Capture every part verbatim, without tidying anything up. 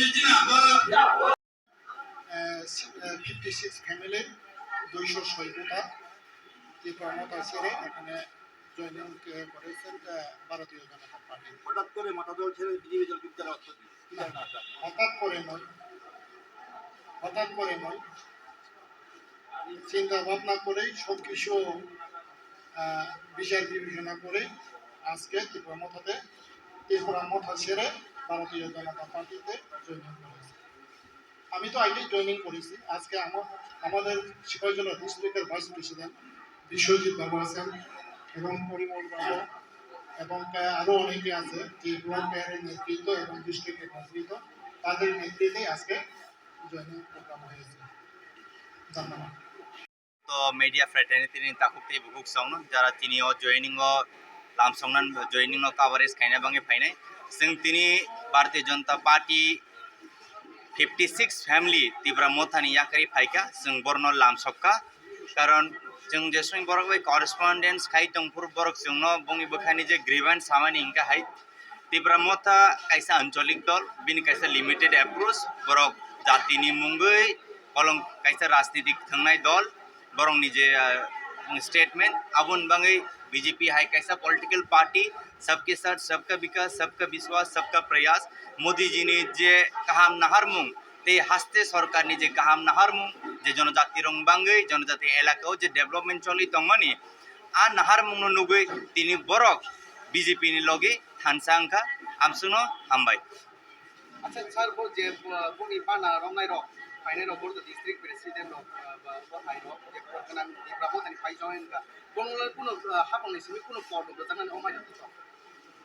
আহ, সি-, আহ, fifty six family, দুইশো ছয় ভোটার ত্রিপুরা মথা ছেড়ে এখানে জয়েনিং, আহ, করেছেন, আহ, ভারতীয় জনতা পার্টি। হঠাৎ করে মথা দল ছেড়ে বিজেপি দল ঢুকতে অর্থ কি? কি কারণে আসলে? হঠাৎ করে নয়, হঠাৎ করে নয়, চিন্তা ভাবনা করেই সব কিছু, আহ, বিচার বিবেচনা করে আজকে ত্রিপুরা মথাতে, ত্রিপুরা মথা ছেড়ে ভারতীয় জনতা পার্টিতে জয়েনিং করেছে। আমি তো আগেই জয়েনিং করেছি। আজকে আমার, আমাদের সিপাহীজলা ডিস্ট্রিক্টের ভাইস প্রেসিডেন্ট বিশ্বজিৎ বাবু আছেন এবং পরিমল বাবু এবং প্রায় আরও অনেকে আছে যে ব্লক প্যারের নেতৃত্ব এবং ডিস্ট্রিক্টের নেতৃত্ব, তাদের নেতৃত্বেই আজকে জয়েনিং প্রোগ্রাম হয়েছে। ধন্যবাদ। To media fraternity ni takhuk tei bukhuk songno jara tini o joining o lamsongna joining no coverage khaina bagwi phainai. Chwng tini Bharatiya Janata Party fifty six family Tipra Mothani yakarwi phaikha, chwng borno lamsokha. Karon chwng jeswng borok bai correspondence khai tongphuru borok chwngno bongni bwkhani je grievance samani hingkha hai Tipra Motha kaisa ancholik dol, bini kaisa limited approach, borok jatini mungwi kolong kaisa rajnitik thwngnai dol, borokni je, ah, statement, aboni bagwi B J P hai kaisa political party, sabke saath, sabka vikas, sabka vishwas, sabka prayas, Modi jini je kaham naharmung tei haste sorkarni je kaham naharmung, je jonojati rok bagwi, jonojati elaka o je development choli tongmani, a naharmungno nugwi tini borok B J P ni logi thansa wngkha, amsukno hambai. Acha, sir, bo je, bo, boni bana romnai rok, phainai rok, bo district president rok, ah, ba, bo hai rok, je bo gwnang, je brabo tani phai join wngkha. Bongno kuno, ah, hapang ni simi kuno pod rok rwjaknani omai rok.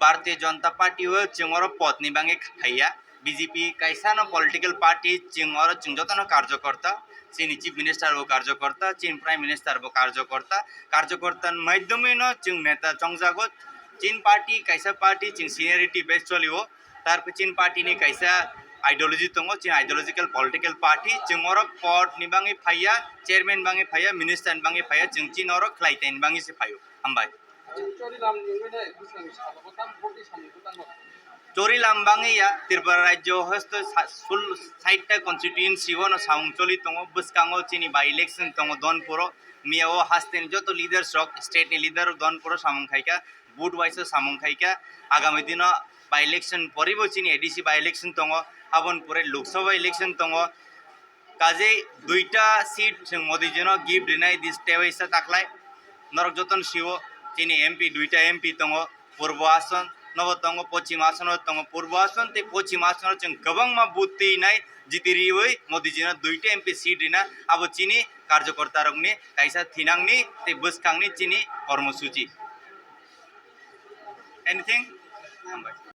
Bharatiya Janata Party o chwng oro pod ni bagwi khaiya, B J P kaisa no political party, chwng oro chwng joto no karjokorta, chini chief minister bo karjokorta, chini prime minister bo karjokorta, karjokorta ni maidhyamwi no chwng neta chongjago, chini party kaisa party chwng seniority base cholio, tarpor chini party ni kaisa ideology tongo, chini ideological political party, chwng oro pod ni bagwi phaiya, chairman bagwi phaiya, minister ni bagwi phaiya, chwng chini oro khlai tei ni bagwi se phaio. Hambai. Chorilam ni wngwi nai bwskango salo bo tam vote ni samung kwbangma. Chorilam bangwi ya, Tripura rajyo hosto sa-, sul-, sait ta constituency o no samung choli tongo, bwskango chini by election tongo Donpuro, miya o haste ni joto leaders rok, state ni leader rok Donpuro samung khaikha, vote wise o samung khaikha, agami dino by election poribo chini A D C by election tongo, aboni pore Lok Sabha election tongo, Kajei duita seat chwng Modi ji no gift rinai dis tewaisa taklai. Norok jotono sio chini M P duita M P tongo, Purbo Ason nobo tongo, Pochim Ason o tongo. Purbo Ason tei Pochim Ason o chwng kwbangma vote twi nai jiti riwi Modi ji no duita M P seat rina, abo chini karjokorta rokni kaisa thinangni tei bwskangni chini kormosuchi. Anything? Hambai.